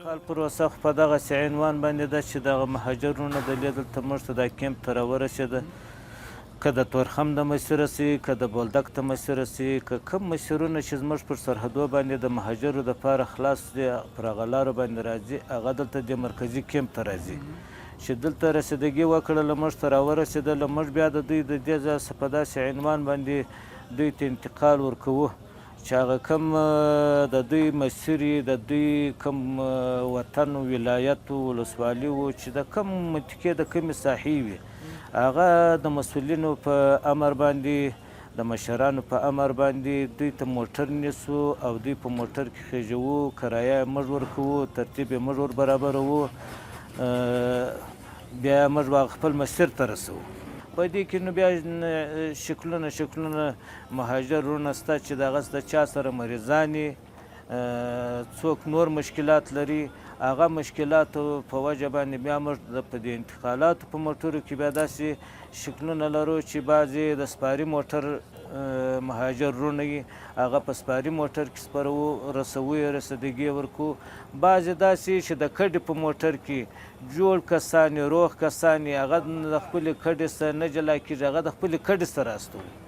کال پروسه خو په دغسې عنوان باندې ده چې دغه مهاجرونه د لې دلته موږ ته دا کیمپ ته راورسېده، که د تورخم د مسیره سي، که د بولدک د مسیره سي، که کوم مسیرونه چې زموږ پر سرحدو باندې د مهاجرو دپاره خلاص دي، پر هغه لارو باندې راځي، هغه دلته دې مرکزي کیمپ ته راځي. چې دلته رسیدګي وکړله، موږ ته راورسېدله، موږ بیا د دوی د دې ځای څخه په داسې عنوان باندې دوی ته انتقال ورکوو چې هغه کوم د دوی مسیر یې، د دوی کوم وطن و ولایت و ولسوالي و، چې د کوم منطقې د کومې ساحې وي، هغه د مسؤلینو په امر باندې، د مشرانو په امر باندې دوی ته موټر نیسو او دوی په موټر کې خېژوو، کرایه یې موږ ورکوو، ترتیب یې موږ ور برابروو، بیا یې موږ هغه خپل مسیر ته رسوو. په دې کې نو بیا شکلونه شکلونه مهاجر وروڼه شته چې دغه د چا سره مریضان وي، څوک نور مشکلات لري، هغه مشکلاتو په وجه باندې بیا موږ په دې انتقالاتو په موټرو کې بیا داسې شکلونه لرو چې بعضې د سپاري موټر مهاجر وروڼه وي، هغه په سپاري موټر کې سپروو، رسوو یې، رسیدګي یې ورکوو. بعضې داسې چې د کډې په موټر کې جوړ کسان یې، روغ کسان یې، هغه د خپلې کډې سره نه جلا کېږي، هغه د خپلې کډې سره استوو.